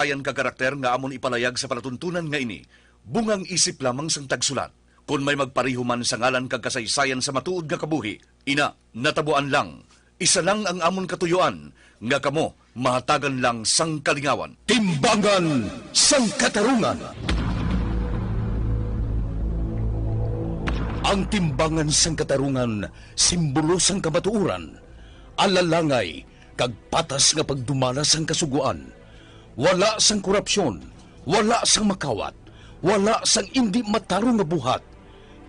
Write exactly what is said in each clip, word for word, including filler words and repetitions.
ayan ka karakter nga amon ipalayag sa palatuntunan nga ini, bungang isip lamang sang tagsulat. Kon may magpareho man sa ngalan kag kasaysayan sa matuod nga kabuhi, ina, natabuan lang. Isa lang ang amon katuyuan, nga kamo mahatagan lang sang kalingawan. Timbangan sang katarungan. Ang timbangan sang katarungan, simbolo sang kamatuoran, alalangay, kag patas nga pagdumala sang kasugoan. Wala sang korupsyon, wala sang makawat, wala sang indi matarong nga buhat,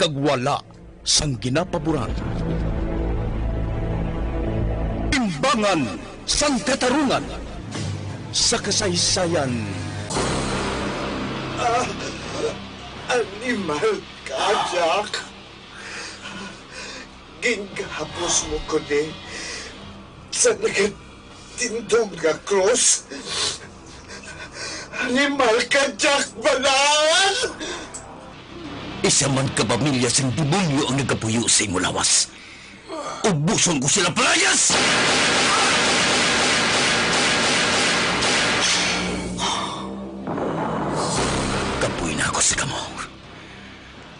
kag wala sang ginapaboran. Timbangan sang katarungan sa kasaysayan. Ah, animal ka, Jack. Gingahapos mo ko ni sa nagatindog nga krus. Animal ka, Jack Balaan! Isa man ka pamilya sing demonyo ang nagapuyo sa imo lawas. Ubuson ko sila, palayas! Kapoy na ako sa kamo.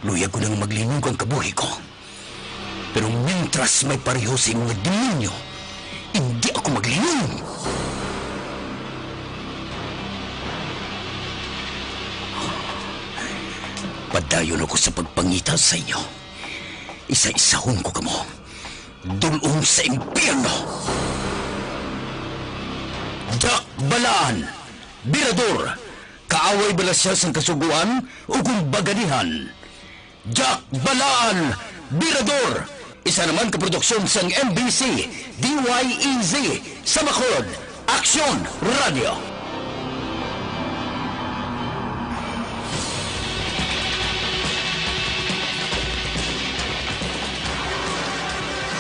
Luyag ko nang maglinog ang kabuhi ko. Pero mintras may pareho sa imo nga demonyo, hindi ako maglinog. Padayon ako sa pagpangita sa inyo. Isa-isahon ko kamo. Dul-ong sa impyerno. Jack Balaan, Birador, kaaway bala sia sang Kasugoan o kung baganihan? Jack Balaan, Birador, isa naman ka produksyon sang M B C, D Y E Z, sa Bacolod, Aksyon Radio.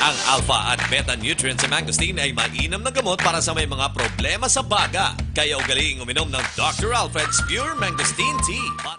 Ang alpha at beta nutrients sa mangosteen ay mainam na gamot para sa may mga problema sa baga. Kaya ugaliing uminom ng Doctor Alfred's Pure Mangosteen Tea. Para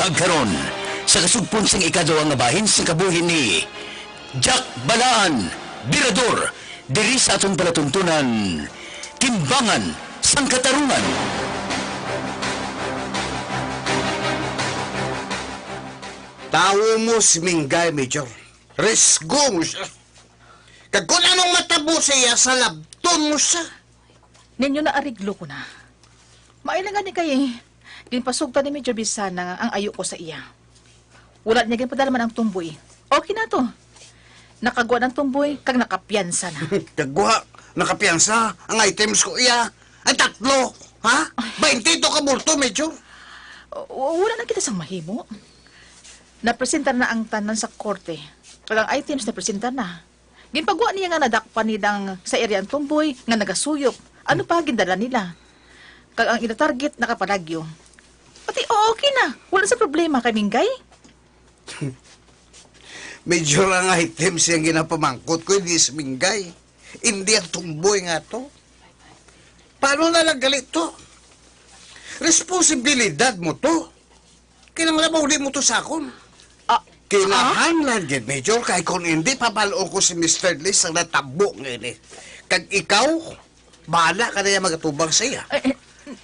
Agkaron, sa kasugpon sing ikaduha nga bahin sing kabuhi ni Jack Balaan, Birador, diri sa aton palatuntunan, Timbangan sang Katarungan. Tawo mo si Minggay, Major. Risgo mo siya. Kag kung anong matabo sa iya, salabton mo siya. Ninyo, naariglo ko na. Maayo lang gani kay ginpasugta ni Major Bisana ang ayo ko sa iya. Wala niya ginpadalman ang tumboy. Okay na to. Nakagwa ang tumboy, kag nakapiyansa na. Kagwa, nakapiyansa, ang items ko iya. Ang tatlo, ha? Bainte to ka bulto, Major. W-, wala na kita sang mahimo. Napresentar na ang tanan sa korte. Kag ang items napresentar na. Ginpagwa niya nga nadakpan nila ang sa area ang tumboy nga nagasuyop. Ano pa gindala nila? Kag ang ila target nakapalagyo. Pati, o, okay na. Wala sa problema kay Minggay. Major, ang items siyang ginapamangkot ko, hindi si Minggay. Hindi ang tumboy nga to. Paano na lang gali to? Responsibilidad mo to. Kinahanglan mauli mo to sa akon. Ah, kinahanglan gid, Major, kay kung hindi, pabal-on ko si Mister Lee sa natabo nga ini. Kag ikaw, bahala ka na iya magatubang sa iya. Eh, eh,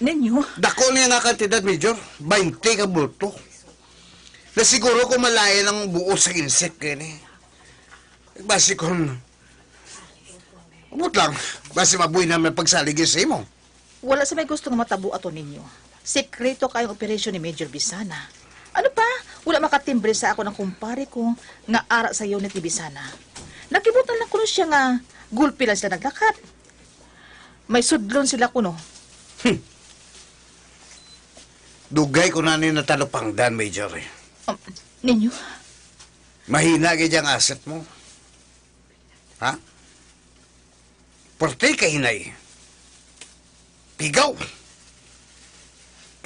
ninyo? Dako niya nga kantidad, Major. Bainte ka bulto. Nasiguro ko malain ang buo sa insect nga ini. Basi kung, umot lang, basi mabuhi na may pagsalig sa imo. Wala sa may gusto nga matabo ato ninyo. Sekreto kayo ang operasyon ni Major Bisana. Ano pa? Wala makatimbre sa ako ng kumpare ko nga ara sa unit ni Bisana. Nakibutan lang kuno siya nga gulpi lang sila naglakat. May sudlon sila kuno. Hmm. Dugay ko na ni natalupangdan, Major, eh. Um, ninyo? Mahina gid ang asset mo. Ha? Puwerte ka, hinay. Pigaw.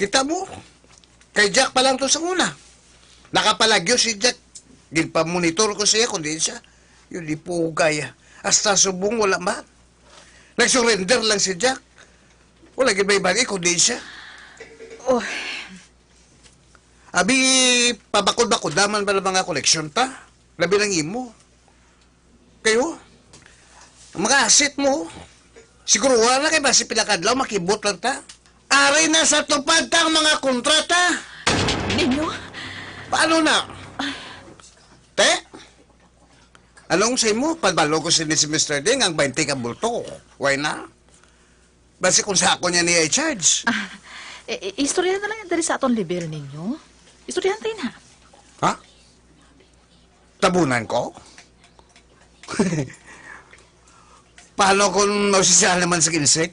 Kita mo? Kay Jack pa lang to sa una. Nakapalagyo si Jack. Ginpamonitor ko siya kung diin siya. Yun, di po hugaya. Hasta subong wala man. Nag-surrender lang si Jack. Wala gid may bali kung diin siya. Oh. Abi, pabakod-bakod naman ba ang mga koleksyon ta? Labi lang imo. Kayo? Ang mga asset mo, siguro wala na kay basi pila ka adlaw, makibot lang ta. Ari na sa tupad ta ang mga kontrata. Ninyo? Paano na? Te? Anong sa imo? Pabalo ko sini si Mister Ding, ang bainte ka bulto. Why na? Basi kung sa ako niya niya i-charge. Ah, i-, i-, istorya na lang yan dali sa aton level ninyo. Istoryahan tayo na. Ha? Tabunan ko? Paano kung mausisa naman sa insect?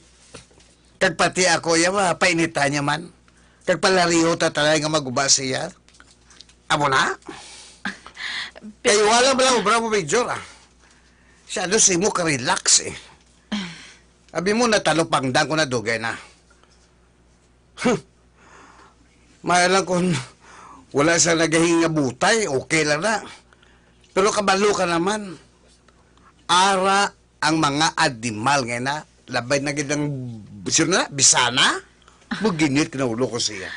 Kag pati ako, iya, mapainitan niya man. Kag palariho ta talay nga maguba siya. Amo na? Pe- Kayo wala ba lang obra mo, Major, ah? Siya, ano, si mo ka-relax, eh. Abi mo, natalupangdan ko na dugay na. Huh. May lang kung wala sa nagahingabutay, okay lang na. Pero kabalo ka naman, ara ang mga animal nga na, labay na gid ang, sino na, bisana? Buginit na ulo ko siya.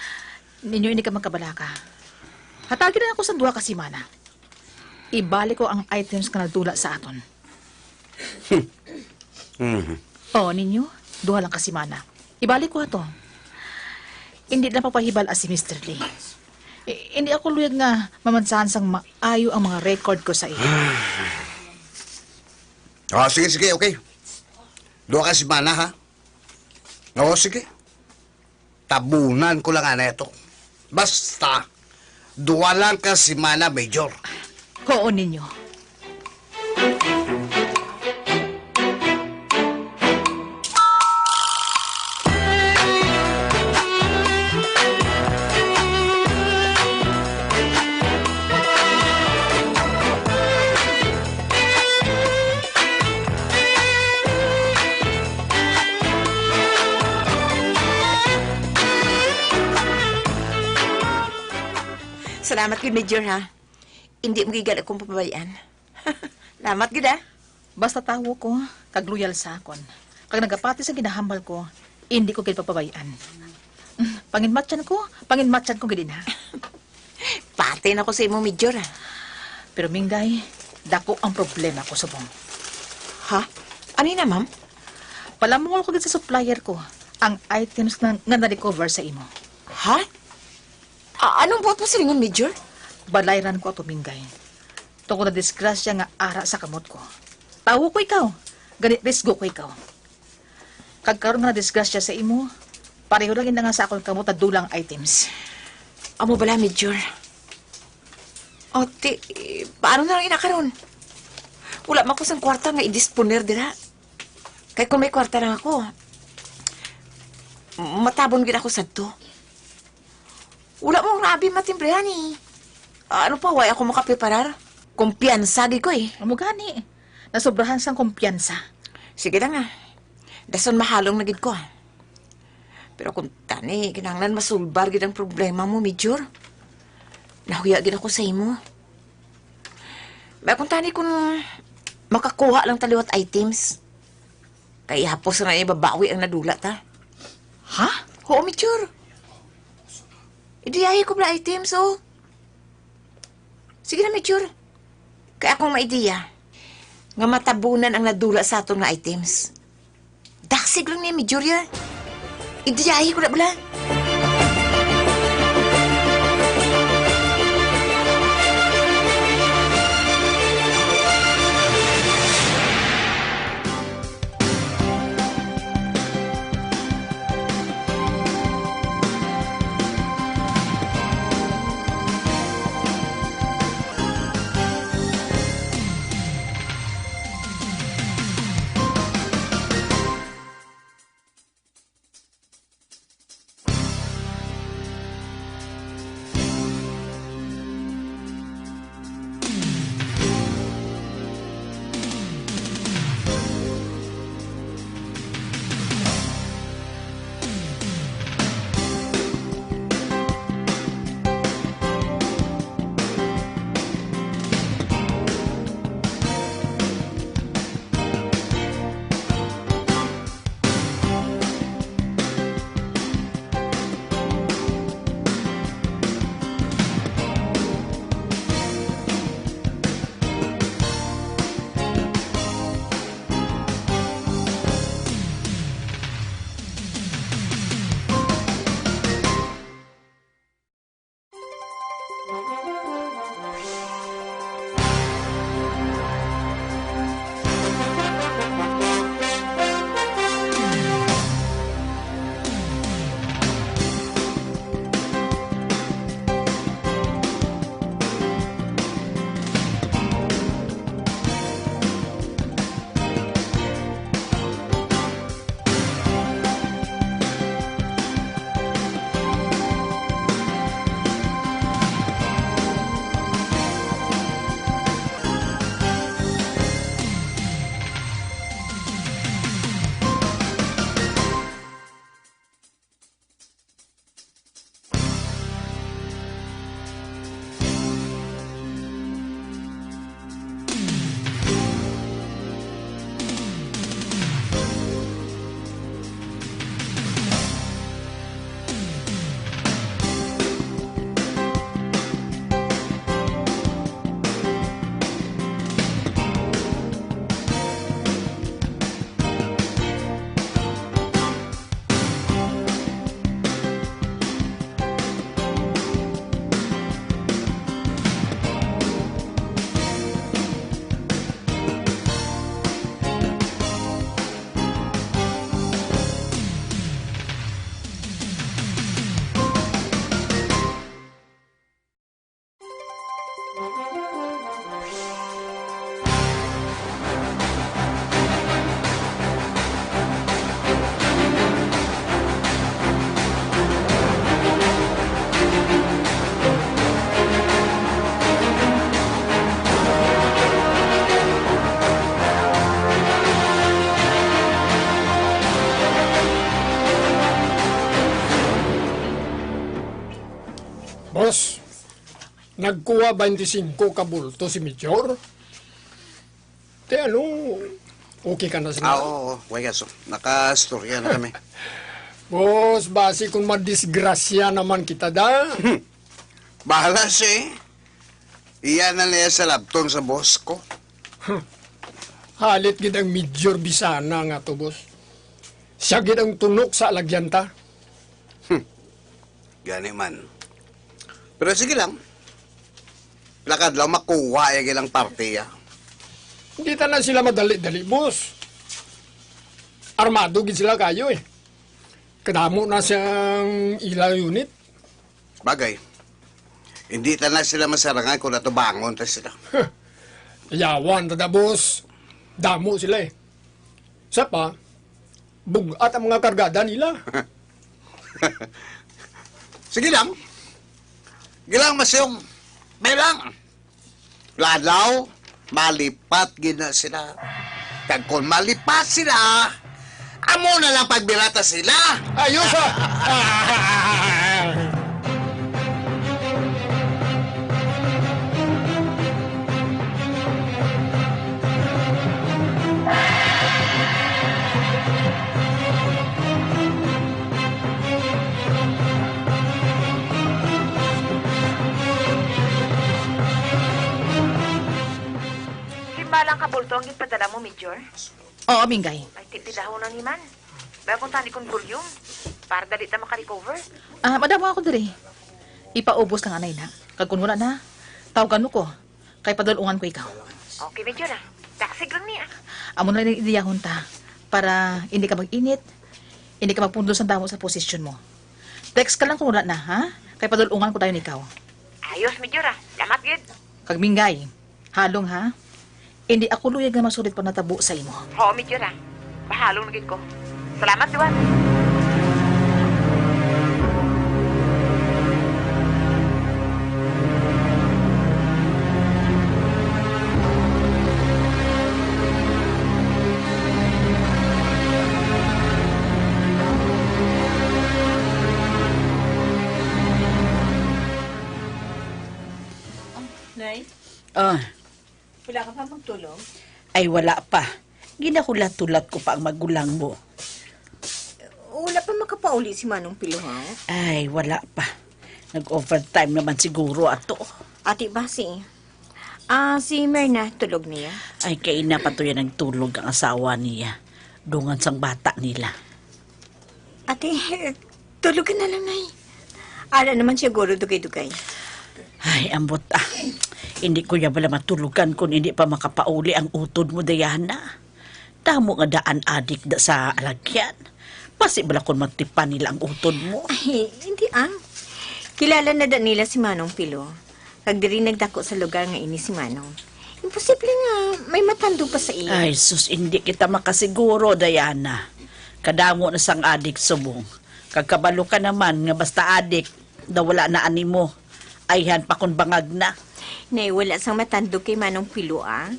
Ninyo, hindi ka magkabalaka. Hatagi na ako sa duha ka semana. Ibalik ko ang items nga nadula sa aton. Mhm. Oh, ninyo, duha lang ka semana. Ibalik ko ato. Hindi na papahibal-a si Mister Lee. I-, hindi ako luyag nga mamansahan sang maayo ang mga record ko sa iya. Ah, sige, sige, okay. Duha ka semana, ha? Oo, sige. Tabunan ko lang anay ato. Basta, duwa lang ka semana, Major. Oo, ninyo. Salamat gid, Major, ha? Hindi mo gid akong pababayan. Salamat gid, ha? Basta tawo ko, kag loyal sa akon. Kag nagapati sa ginahambal ko, hindi ko gid papabayan. Panginmatyan ko, panginmatyan ko gid, ha? Pati na ko sa imo, Major, ah. Pero, Mingay, dako ang problema ko subong. Ha? Ano na, ma'am? Palamungol ko gid sa supplier ko ang items na, nga na-recover sa imo. Ha? A-, anong buot mo silingon, Major? Balayran ko ato, Mingay. Tungod na disgrasya nga ara sa kamot ko. Tawo ko ikaw, gani risgo ko ikaw. Kag karon nga nadisgrasya sa imo, pareho lang ina nga sa akon kamot nadulang items. Amo bala, Major? O, ti, paano na lang ina karon? Wala man ko sang kwarta nga i-disponer dira. Kay kung may kwarta lang ako, matabon gid ako sadto. Wala mo nga abi matimbrehan, eh. Ah, ano pa, way ako makapreparar? Kumpiyansa gid ko, eh. Amo gani. Nasobrahan sang kumpiyansa. Sige lang, ah. Dason mahalong na gid ko, ah. Pero kung tani, kinahanglan masulbar gid ang problema mo, Major. Nahuya gid ako sa imo. May kung tani kung makakuha lang ta liwat items. Kay hapos na ibabawi ang nadula ta. Ha? Oo, Major. Idiyahi ko bala items, oh. Sige na, Major. Kay akong maidiya nga matabunan ang nadula sa aton nga items. Daksig lang ni, Major, ya. Idiyahi ko na bala. Boss, nagkuha twenty-five ka bulto si Major? Te, ano, okay ka na sila? Ah, oo, oo. Way kaso. Nakastorya na kami. Boss, basi kung madisgrasya naman kita, da. Bahala siya eh. Iya na niya sa labton sa boss ko. Halit gid ang Major Bisana nga to, boss. Siya gid ang tunok sa alagyan ta. Hmm. Gani man. Pero sige lang. Pila ka adlaw makuha yung ilang parte, ah. Hindi ta na sila madali-dali, boss. Armado gid sila kayo eh. Kadamo na siyang ila unit. Bagay. Hindi ta na sila masarangan kung natubangon ta sila. Yawan ta da, boss. Damo sila eh. Sa pa, bugat ang mga kargada nila. Sige lang. Gilang masyong. May lang. Lalaw, malipat gid na sila. Kag kung malipat sila, amo na lang pagbirata sila. Ayos, ah! Simbalang ka bulto ang ginpadala mo, Major? Oo, Mingay. Ay, ti-, tidahon na ni man. Baya kung saan ikon volume, para dali ta makarecover. Ah, madamo ako diri. Ipaubos lang anay na. Kag kun wala na, tawgan mo ko. Kay padulungan ko ikaw. Okay, Major, ah. Taksig lang ni, ah. Amo na lang idiyahon ta. Para hindi ka mag-init, hindi ka magpundol sa damo sa posisyon mo. Text ka lang kung wala na, ha? Kay padulungan ko tayo ni ikaw. Ayos, Major, ah. Salamat gid. Kag Mingay, halong, ha? Hindi ako luyag nga masulit pa natabo sa imo. Oo, Major, ah. Bahalong na gid ko. Salamat, Duan. Nay? Ah. Wala ka pa magtulog? Ay, wala pa. Ginahulat-hulat ko pa ang magulang mo. Wala pa makapauli si Manong Pilo, ha? Ay, wala pa. Nag-overtime naman siguro ato. Ate Basi, ah, si Merna, tulog niya? Ay, kay ina pa to yan nagtulog ang asawa niya. Dungan sang bata nila. Ate, tulog ka na lang, Nay. Ara naman siguro dugay-dugay. Ay, ambot ah. Hindi ko ya bala matulugan kung hindi pa makapauli ang utod mo, Diana. Damo nga daan adik da sa alagyan. Basi bala kung matipan nila ang utod mo. Ay, hindi ah. Kilala na da nila si Manong Pilo. Kag diri nagdako sa lugar nga ini si Manong. Imposible nga may matandog pa sa iya. Ay, sus, hindi kita makasiguro, Diana. Kadamo na sang adik subong. Kag kabalo ka naman nga basta adik, daw wala na animo. Ayhan pa kon bangag na. Nay, wala sang matandog kay Manong Pilo, ah.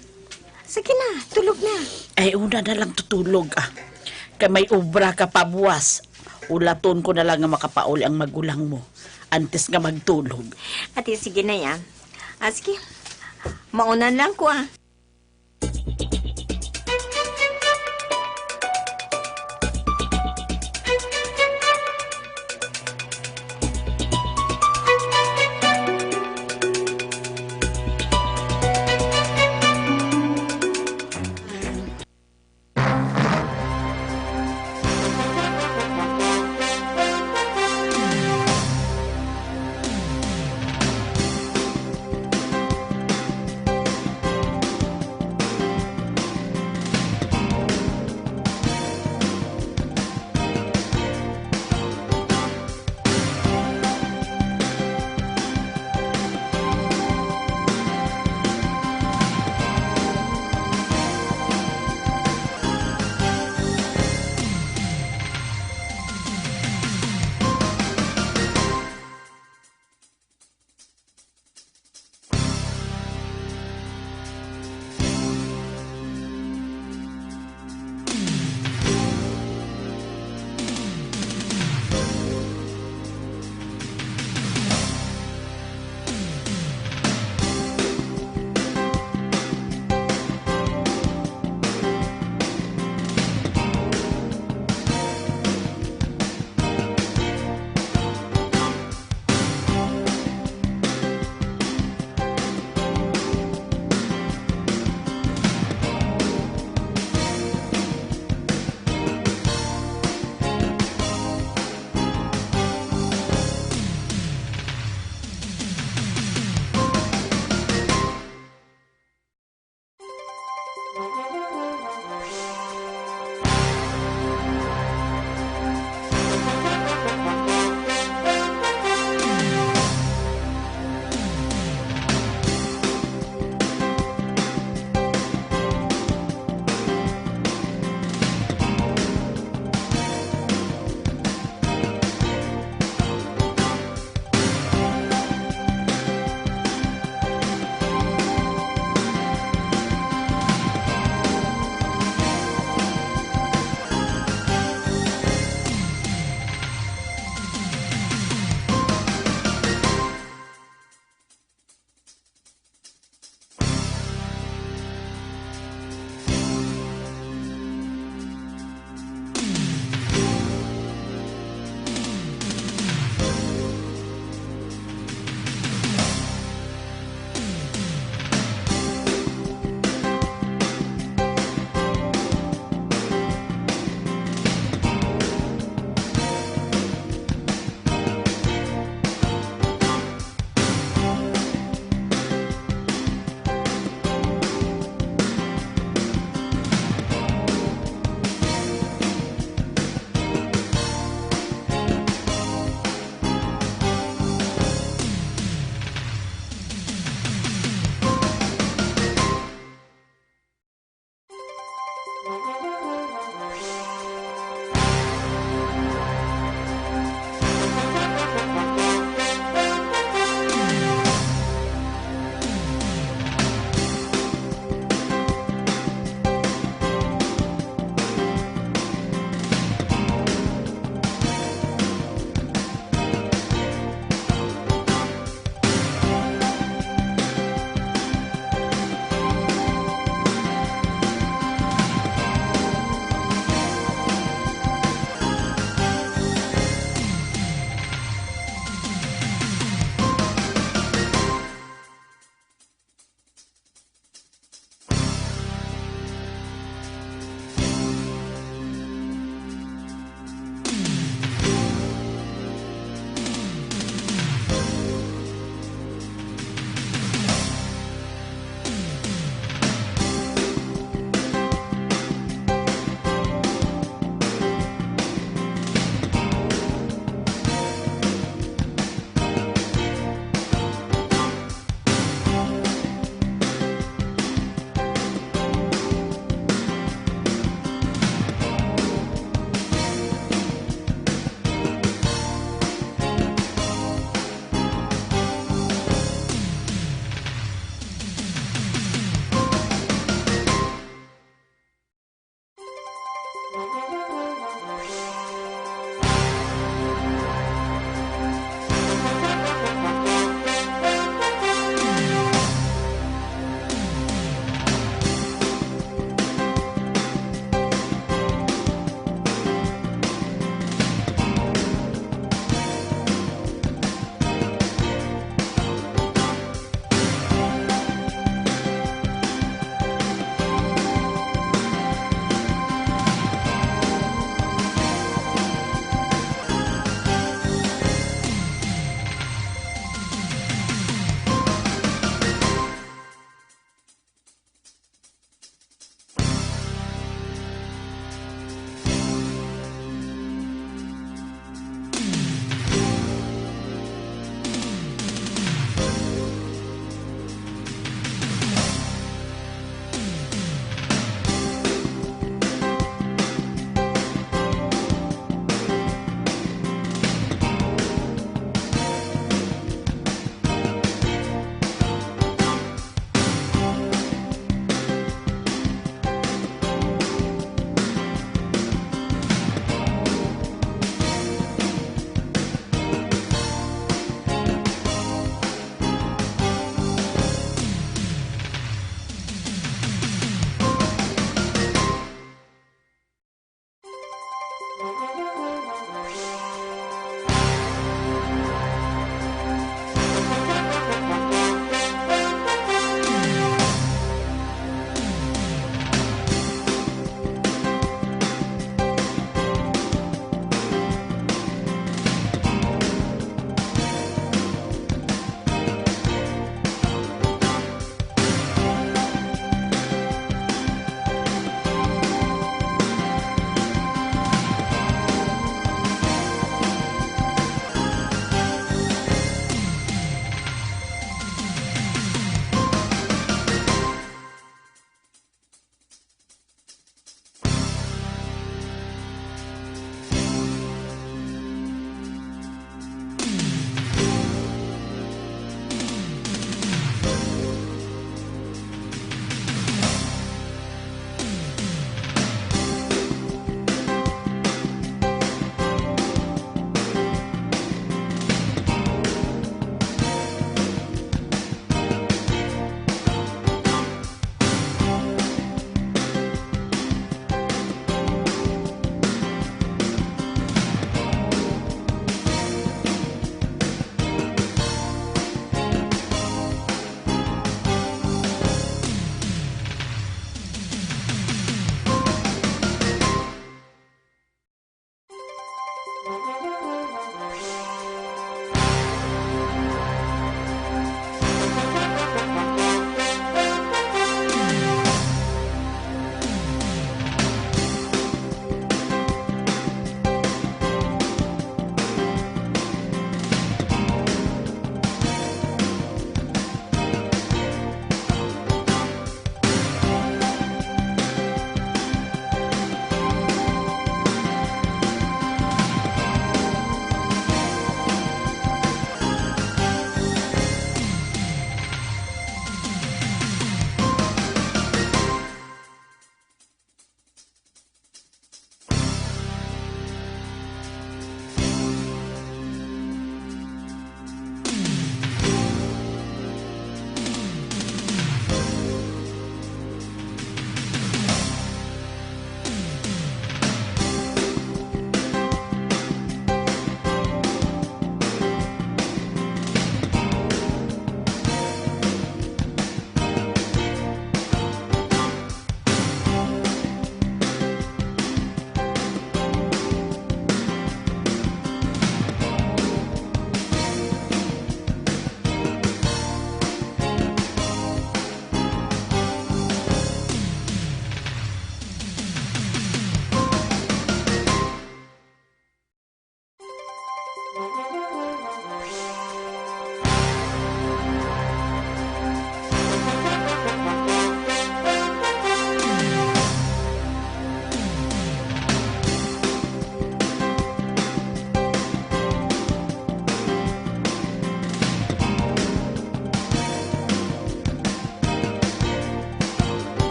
Sige na, tulog na. Ay, una na lang tutulog, ah. Kay may obra ka pa buwas. Ulaton ko na lang nga makapauli ang magulang mo antes nga magtulog. Ate, sige na, ya. Ah, sige. Mauna lang ko, ah.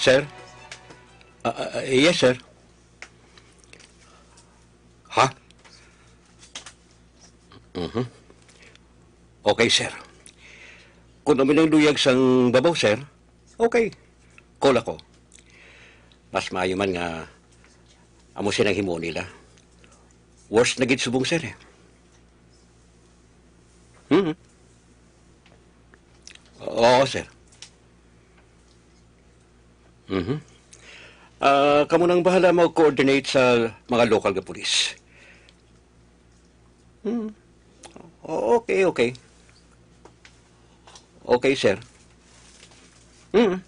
Sir? Ah, ah, yes, sir. Ha? Mhm. Okay, sir. Kung amo nang luyag sang babaw, sir, okay. Call ako. Mas maayo man nga amo sina ang himuon nila. Worse na gid subong, sir, eh. Mhm. Oo, sir. Mhm. Ah, kamo nang bahala mag-coordinate sa mga local nga pulis. Hmm. O-, okay, okay. Okay, sir. Hmm.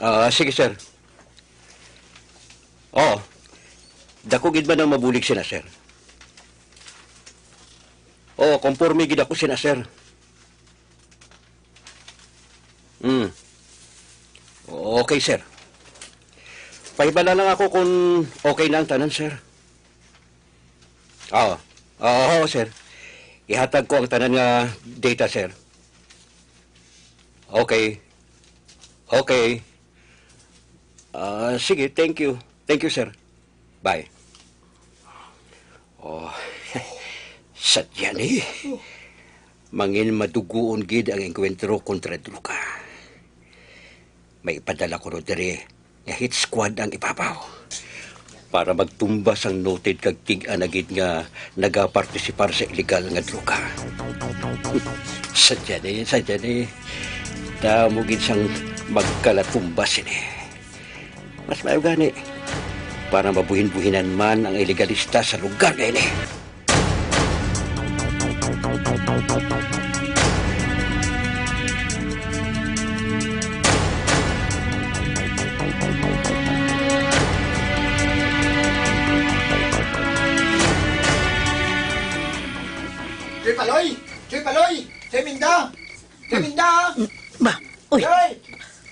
Ah, sige, sir. Oo. Dako gid man ang mabulig sina, sir. Oo, konforme gid ako sina, sir. Hmm. Okay, sir. Pahibala lang ako kung okay na ang tanan, sir. Oo. Oo, sir. Ihatag ko ang tanan nga data, sir. Okay. Okay. Ah, sige, thank you. Thank you, sir. Bye. Oh, sadya ni. Mangin maduguon gid ang engkwentro kontra droga. May ipadala ko diri nga hit squad ang ibabaw para magtumba sang noted kag tig-a na gid nga nagapartisipar sa illegal nga droga. Sadya ni, sadya ni. Damo gid sang magkalatumba sini. Mas maayo gani para mabuhin-buhinan man ang ilegalista sa lugar nga ini. Joy Paloy! Joy Paloy! Joy Minda! Joy Minda! Ma, uy. Joy!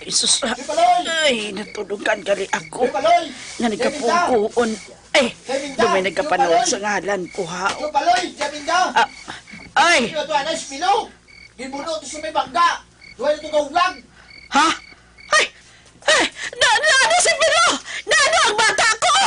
Jesus, ah, Joy Paloy! Ay, natulogan gali ako. Joy Paloy! Nga Joy Minda! Nagkapukuon. Eh, Joy Minda! Lumay Joy nagkapanawag Paloy! Sa ngalan ko, ha? Joy Paloy! Joy Minda! Ah, ay! Ano to, anas, Milo? Gibuno to sa may bangga. Duha na to ka ulag. Ha? Ay! Ay! Na, na, ano si Pilo? Na, ano ang bata ko?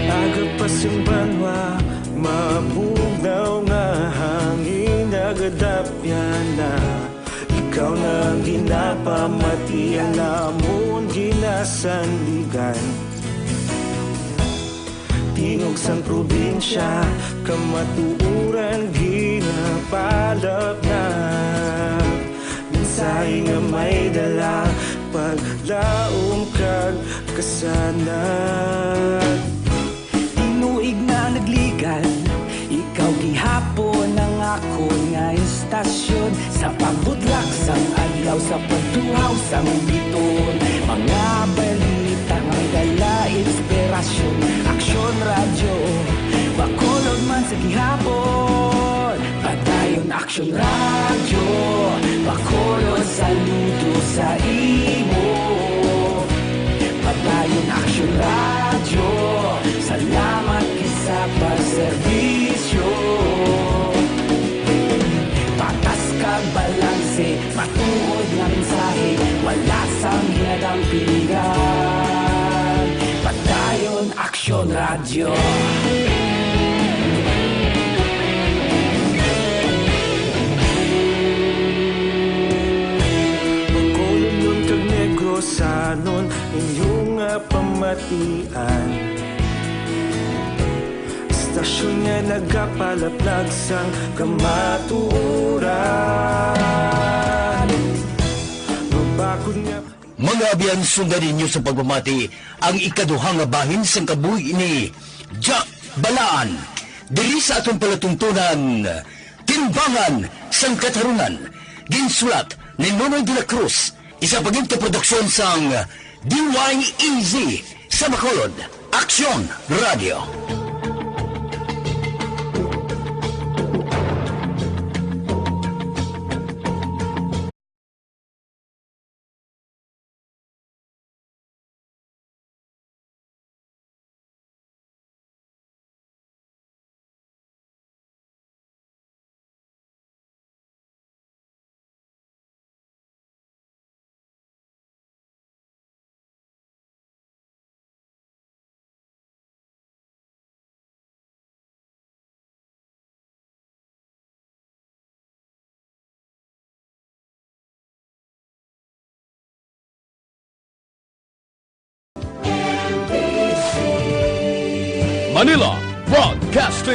Aga pa sing banwa, mabugnaw nga hangin, nagadapyan na. Ikaw na ang ginapamatian namon, ginasandigan. Tingog sang probinsya, kamatuoran ginapalapnap. Mensahe nga may dala, paglaom kag kasanag. Tinuig na nagligan, ikaw gihapon ang akon nga istasyon. Sa pagbudlak sang adlaw, sa pagtuhaw sang biton, mga balita nga dala inspirasyon. Aksyon Radyo, Bacolod man sa gihapon. Padayon Aksyon Radyo, Bacolod, saludo sa imo. Padayon Aksyon Radyo, salamat gid sa pagserbisyo. Patas kag balanse, matuod nga mensahe, wala sang ginadampingan. Padayon Aksyon Radyo. Bacolodnon kag Negrosanon, inyo nga pamatian. Istasyon nga nagapalaplag sang kamatuoran. Mabakod nga Mga abyan, sundan ninyo sa pagpamati ang ikaduha nga bahin sang kabuhi ni Jack Balaan. Diri sa aton palatuntunan, Timbangan sang Katarunan, ginsulat ni Nonoy de la Cruz, isa pa gid ka produksyon sang D Y E Z sa Bacolod, Aksyon Radio. Manila Broadcasting